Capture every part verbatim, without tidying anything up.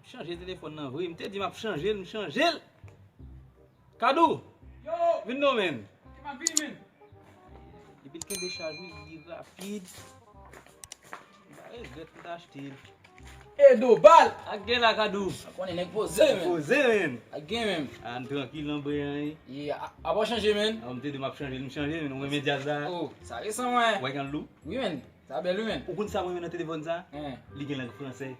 Chanje telefòn nan vre. M te di m ap chanje l, m chanje l. Kadou! Yo! Vin non, men. Kòman vin, men? Epi l kenbe chaj, wi, li rapid. M pa regrèt m t achte l. Edo bal! Ak gen la, Kadou. A konnen nèg poze, men. Poze, men. Ak gen, men. A, n trankil nan bren an, wi. Yeah, a, apa w chanje, men? A, m te di m ap chanje l, m chanje, men. Ou renmen djaz la? Oh, sa resan, mwen. Wè jan l lou? Wi, men. Sa bèl, wi, men. Ou konn sa mwen renmen nan telefòn sa? Hein. Li gen lang fransè.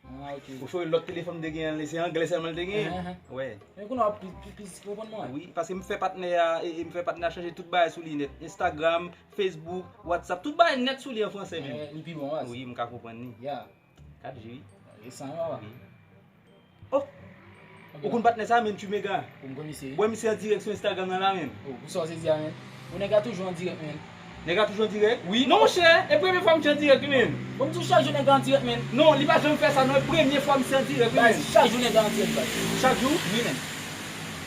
Ah, ok. Ou chonje lòt telefòn m te gen an, se anglè sèlman l te gen. Hein, hein. Wè. Men kounye a w ap plis, plis, plis konprann mwen. Wi, paske m fè patnè a, e, e m fè patnè a chanje tout bagay sou li nèt. Instagram, Facebook, WhatsApp, tout bagay nèt sou li an fransè menm. Eh, li pi bon, baz. Wi, m ka konprann li. Ya. Kat G, wi. Resan, papa. Wi. Oh! Ou konn patnè sa, men, Tchumega? Ou konn misye? Wè misye an dirèk sou Instagram nan la, men. Oh, pou sa w sezi a, men. Ou nèg la toujou an dirèk, men. Nèg la toujou an dirèk? Wi. Non, monchè, e premye fwa misye an dirèk, wi, men. Bon, m di w chak jou nèg la an dirèk, men. Non, li pa janm fè sa, non, e premye fwa misye an dirèk, wi, men. Baz, chak jou nèg la an dirèk, baz. Chak jou? Wi, men.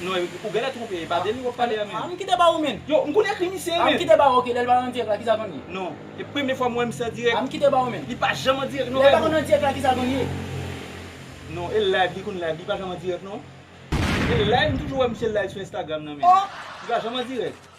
Non, ou genlè twonpe, e pa de li w ap pale a, men. A, m kite ba ou, men. Yo, m konn ekri misye, men. A, m kite ba ou, ok, lè l pa an dirèk la, ki sa konn ye? Non, e premye fwa m wè misye an dirèk. A, m kite ba ou, men. Li pa janm an dirèk, non. Lè l pa konn an dirèk la, ki sa konn ye? Non, e live, li konn live, li pa janm an dirèk, non. E live, m toujou wè misye live sou Instagram nan, men. Oh! Li pa janm an dirèk.